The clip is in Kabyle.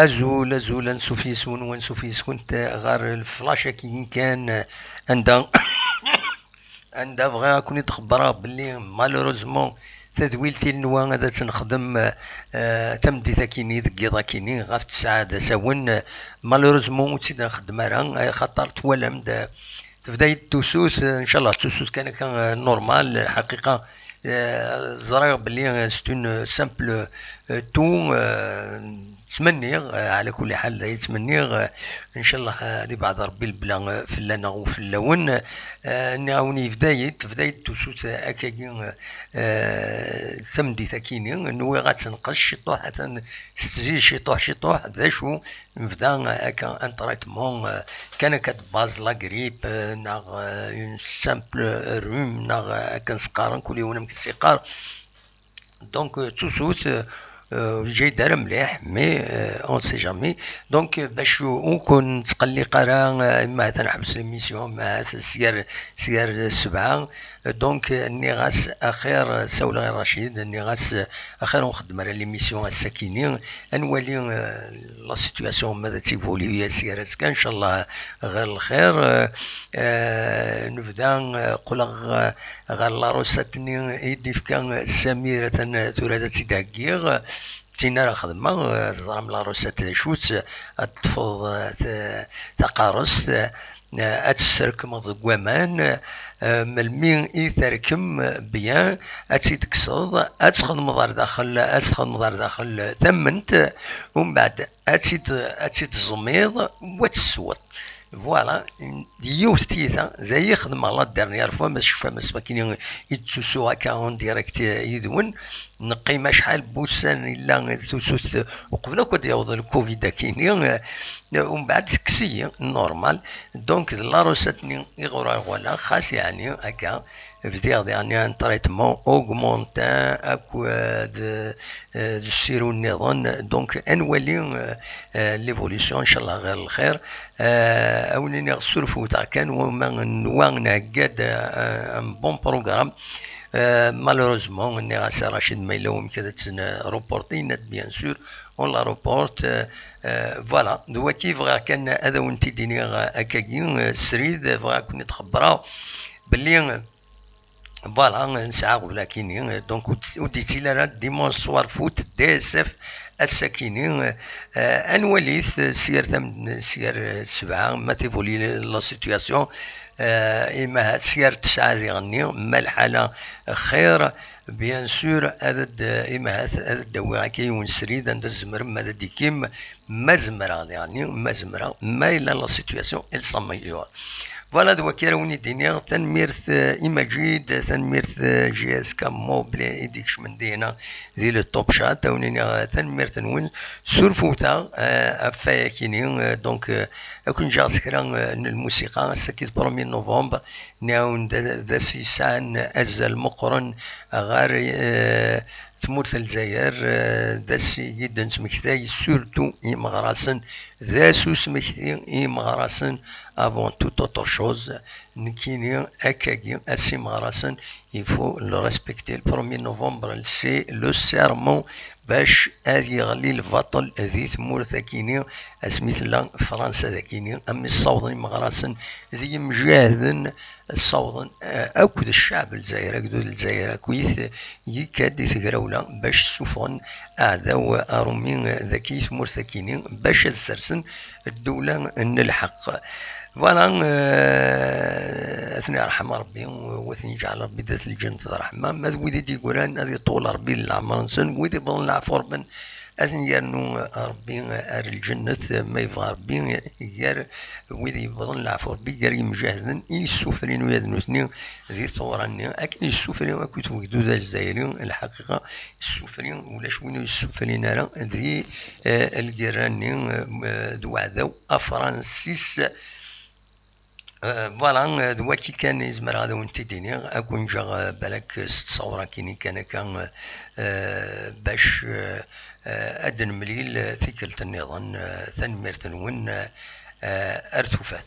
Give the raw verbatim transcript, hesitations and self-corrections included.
Azul, azul, ansuf yes-wen, wansuf yes-kent ɣer lflac-agi kan, anda, anda bɣiɣ ad ken-id-xebbreɣ belli, malheureusement, tadwilt i nenwa ad tt-nexdem, eh, tameddit-akini deg yiḍ-akini ɣef tesɛa d asawen. Malheureusement, ur tt-id-nxeddem ara, eh, xaṭer twalam-d, eh, tebda-yi-d tusut, eh, ncallah d tusut kan akka, eh, normal, lḥaqiqa, eh, ẓriɣ belli, eh, c'est une simple, eh, toux, eh, ttmenniɣ, eh, ɛla kulli ḥal, d ay ttmenniɣ, eh, ncallah, eh, ad ibeɛd Rebbi lebla, eh, fell-aneɣ u fell-awen. Eh, nniɣ-awen yebda-yi-d, tebda-yi-d tusut, eh, akkagi, eh, tameddit-akini, nwiɣ ad tenqes ciṭuḥ, atan tettezzi ciṭuḥ, ciṭuḥ, d acu, nebda, eh, akka un traitement, eh, kan akka de base, la grippe, eh, neɣ, eh, une simple rhume, neɣ, eh, akken s-qqaren, kul yiwen amek s-iqqar. Donc, euh, d tusut, euh, euh, ur yeǧǧa-yi-d ara mliḥ, mais, euh, on ne sait jamais. Donc, euh, bac ur, ur ken-nettqelliq ara, euh, ma atan ḥbes l'émission, ma atan syer, syer sebɛa. Euh, donc, euh, nniɣ-as axir, euh, sawleɣ i Racid, nniɣ-as, euh, axir ur nxeddem ara l'émission ass-akini, ad nwali, euh, la situation ma ad tt-évoluer syer azekka, ncallah ɣer lxir. Euh, euh, nebda, euh, qqleɣ, euh, ɣer la recette-nni i d-ifka Samir, atan tura ad tt-id-heggiɣ. D tin ara xedmeɣ, eh, teẓram la recette d acu-tt, ad teṭṭfeḍ, eh, t-, taqarest, eh, ad tt-tesrekmeḍ deg waman, eh, melmi i terkem bien, ad tt-id-tekkseḍ, ad txedmeḍ ar daxel, ad txedmeḍ ar daxel tamment, umbeɛd ad tt-id-, ad tt-id-teẓmiḍ, u ad tesweḍ. Voilà, d yiwet tiyita, d ay xedmeɣ la dernière fois, ma tcefam asmi akken i d-ttusuɣ akka en direct yid-wen. Neqqim acḥal n wussan, yella tusut uqbel akk ad d-yaweḍ le covid akini, eh, umbeɛd tekkes-iyi, normal. Donc, d la recette-nni i ɣur-, ɣur-, ɣur-, xas yeɛni akka, bdiɣ diɣen un traitement augmentin akked, euh, d sirop nniḍen. Donc, ad nwali, euh, euh, l'évolution, ncallah ɣer lxir. Euh, ad wen-iniɣ surfut-aɣ kan, wama nwa nhegga-d, euh, un bon programme. Euh, malheureusement, nniɣ-as i Racid ma yella wamek ad tt-nreporti, yenna-d bien sûr, on la reporte. Euh, euh, voilà, d waki bɣiɣ kan ad awen-t-id-iniɣ, euh, akkagi, euh, srid, bɣiɣ ad ken-id-xebbreɣ belli, euh, Voilà, nesɛa ɣulakini, donc ur d-, ur d-yettili ara dimanche soir foot, D S F ass-akini, eh, ad nwalit, eh, syer tam-, syer, eh, sebɛa, ma tivoli la situation, eh, imahat syer tesɛa diɣenni, ma lḥala xir, bien sûr, ad d-, imahat ad d-awiɣ akka yiwen srid, anda tzemrem ad d-ikim, ma zemreɣ diɣenni, ma zemreɣ, ma yella la situation elle s'améliore. Voilà, d wakka ara wen-id-iniɣ, tanemmirt, eh, i Maǧid, tanemmirt, eh, J S K Mobile i d-ikecmen dina di le Top Chat, ad wen-iniɣ, eh, tanemmirt-nwen, surfut-aɣ, eh, ɣef wayakini, eh, donc, eh, ad ken-ǧǧeɣ s kra, eh, n lmusiqa, ass-agi d premier novembre, nniɣ-awen d, d ass yesɛan azal meqqren ɣer, eh, tmurt n Lezzayer, eh, d ass i d-nettmektay surtout i yimeɣrasen, d ass usmekti i yimeɣrasen avant toute autre chose. Nekkini akkagi, ass imeɣrasen, il faut le respecter. Le premier novembre, c'est le serment bac ad yeɣli lbaṭel di tmurt akini, asmi tella Fransa d akini, am ssawḍen imeɣrasen d yimjahden, ssawḍen, eh, akk d ccɛeb Lezzayer, agdud Lezzayer akkit, yekka-d i tegrawla bac ssufɣen aɛdaw arumi daki i tmurt akini, bac ad sersen ddewla n lḥeqq. Voilà, eh, ad ten-yerḥem Rebbi, u ad ten-yeǧɛel Rebbi d at lǧennet d ṛṛeḥma. Ma d wid i d-yeggran, ad iṭṭul Rebbi leɛmer-nsen, wid iwwḍen leɛfu Rebbi, ad ten-yernu Rebbi ar lǧennet, ma yebɣa Rebbi, gar wid yewwḍen leɛfu Rebbi, gar yimjahden i yessufrin ula d nutni di tɣura-nni, akken yessufri akk i wegdud azzayri, lḥaqiqa, yessufri, ulac win ur yessufrin ara di, eh, lgirra-nni, eh, d uɛdaw afransis. Euh, voilà, euh, d waki kan i zemreɣ ad awen-t-id-iniɣ, ad ken-ǧǧeɣ, euh, balak s ttṣawra kini kan akka, euh, euh, bac, euh, euh, ad d-nemlil, euh, tikkelt nniḍen, euh, tanemmirt-nwen, euh, euh, ar tufat.